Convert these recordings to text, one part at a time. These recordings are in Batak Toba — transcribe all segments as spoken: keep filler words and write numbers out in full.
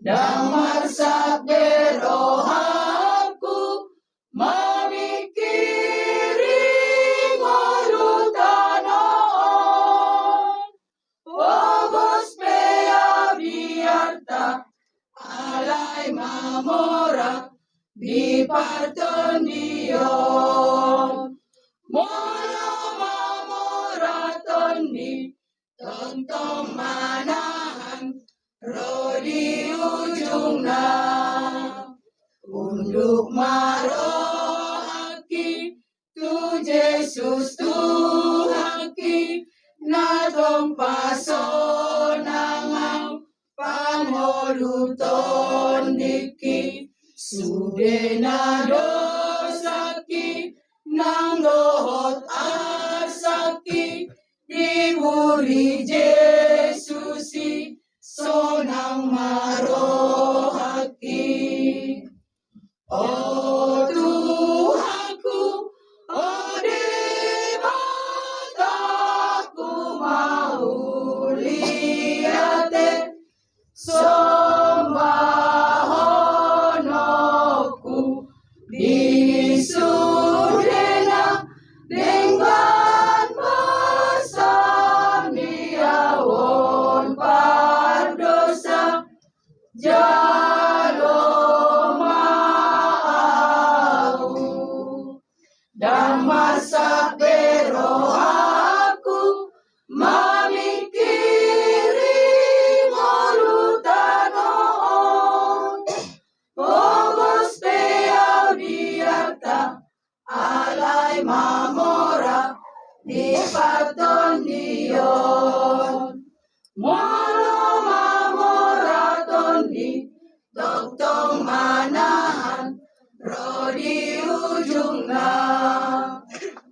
Ndang marsak be rohangku mamingkiri ngolu tano on. Pogos pe ahu di arta, alai mamora di partondion. Molo mamora tondi, tongtong manahan ro di ujungna. Unduk ma rohangki tu Jesus Tuhanki, na tong pasonang ahu pangolu tondingki. Sude na dosangki nang dohot arsangki, diburi Jesus i, sonang ma rohangki. O Tuhanku, o Debatangku, mauliate sombahononku di sudena denggan basa ni ahu on pardosa. Jalo ma ahu. Ndang marsak be rohangku mamingkiri ngolu tano on. Pogos pe ahu di arta, alai mamora di partondion. Molo mamora tondi, tongtong manahan ro di ujungna.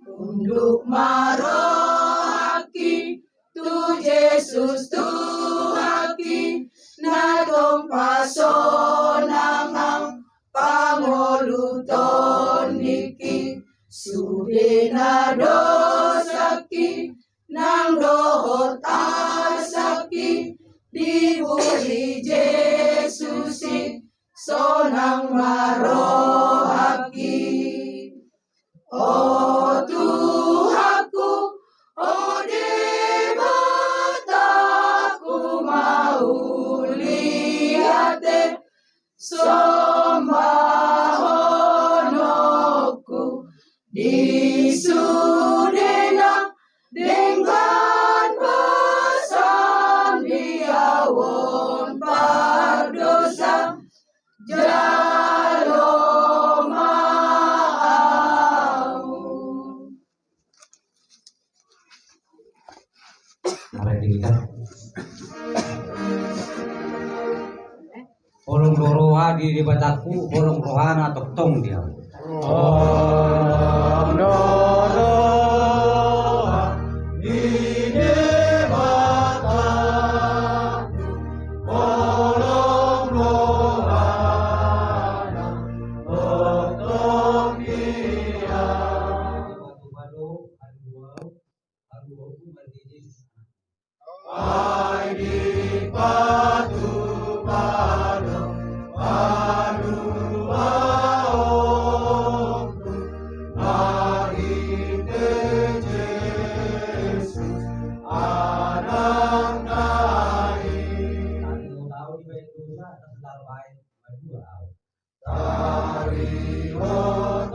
Unduk ma rohangki tu Jesus Tuhanki, na tong pasonang ahu pangolu tondingki. Sude na dosangki nang dohot arsangki, diburi Jesus i, sonang ma rohangki. O Tuhanku, o Debatangku, mauliate sombahononku di sudena denggan basa ni ahu on pardosa. Jalo ma ahu. Holong do roha di Debatangku, holong rohana tongtong di ahu. Holong do roha di Debatangku, holong rohana tongtong di ahu. Ai dipatupa do haluaonku marhite Jesus Anakna i. Tarihon